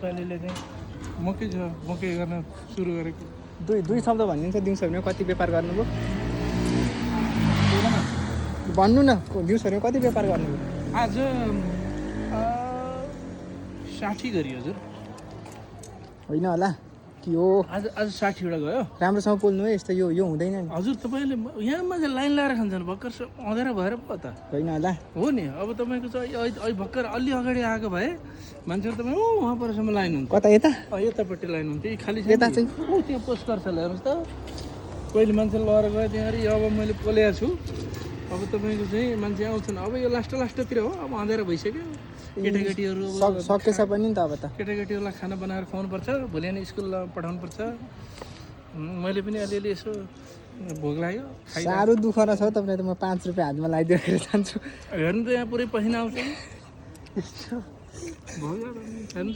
पालिले चाहिँ मकै छ मकै गर्न सुरु गरेको दुई शब्द भनिदिन्छ दिउँसो भने कति व्यापार गर्नुभयो भन्नु न दिउँसो भने कति व्यापार गर्नुभयो आज 60 गरी हजुर होइन होला कि हो आज 60 वटा गयो राम्रोसँग बोल्नु है यस्तो यो हुँदैन नि हजुर तपाईँले यहाँ मान्छे लाइन लगाएर खान्छन् भर्खर अँधेरा भएर पो त होइन होला हो नि अब तपाईँको चाहिँ अहिले भर्खर अलि अगाडि आएको भए मान्छेहरू तपाईँ वहाँ परसम्म लाइन हुन्छ कता यता यतापट्टि लाइन हुन्छ खालि यता चाहिँ त्यहाँ पोस्ट गर्छ हेर्नुहोस् त पहिले मान्छे लगाएर गयो त्यहाँ अब मैले पोलेको छु अब तपाईँको चाहिँ मान्छे आउँछन् अब यो लास्टतिर हो अब अँधेरा भइसक्यो केटाकेटीहरू सकेछ पनि नि त अब त केटाकेटीहरूलाई खाना बनाएर खुवाउनुपर्छ भोलि नै स्कुल पठाउनुपर्छ मैले पनि अलिअलि यसो भोग लाग्यो साह्रो दुःख रहेछ हौ तपाईँलाई त म 5 रुपियाँ हातमा लगाइदिएर जान्छु हेर्नु त यहाँ पुरै पसिना आउँछ हेर्नु